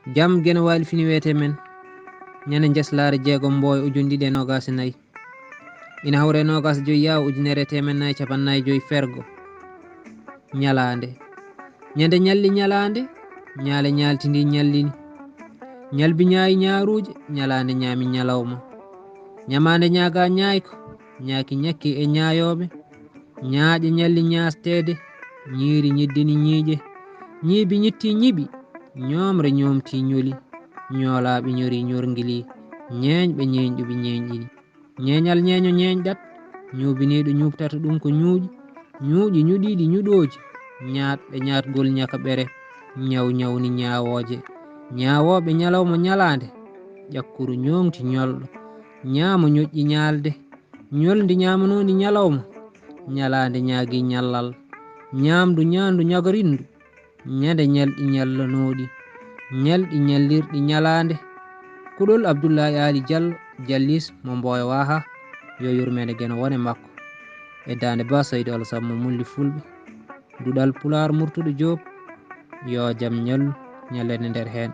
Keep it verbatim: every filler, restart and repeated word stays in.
Jam Geno Waali fini wiyetee men. Ñande njaslaare jeegom Mbooyo ujundiɗe noogaas e nayi. Ina hawre noogaas joyi yaawo ujunere e teemen nayi capannaayi joyi fergo. Ñalaande. Ñande ñalli ñalaande, ñaale ñaaltindi ñallini. Ñalbi ñaayi ñaaruuje, ñalaande ñaami ñalawma. Ñamaande ñaaga ñaayko, ñaaki ñakki e ñaayooɓe. Ñaaƴe ñalli ñaasteede, ñiiri ñiddini ñiiƴe. Ñiibi ñitti ñiɓi, ñoomre ñoomti ñoli. Ñoolaaɓe ñori ñorngili, ñeeñɓe ñeeñɗuɓe ñeeñɗini. Ñeeñal ñeeño ñeeñɗat, ñuubiniiɗo ñuuɓtata ɗum ko ñuuƴi. Ñuuƴi ñuɗiiɗi ñuɗooji, ñaatɓe ñaatgol ñakaɓere. Ñaw ñawni ñaawooje, ñaawooɓe ñalawma ñalaande. Ƴakkuru ñooŋti ñolɗo, ñaamo ñoƴƴi ñaalde. Ñolndi ñaamanondi ñalawma, ñalaande ñaagi ñallal. Ñaamdu ñaandu ñagarindu, ñande ñalɗi ñallanooɗi, ñalɗi ñallirɗi ñalaande. Kuɗol Abdullahi Aali Jallo, Jallis mo Mbooyo Waha, yo yurmeende Geno wone makko. E daande Ba Saydu Alsam mo Mulli Fulɓe, duɗal Pulaar Murtuɗo Joob, yo jam ñallu, ñallande nder heen.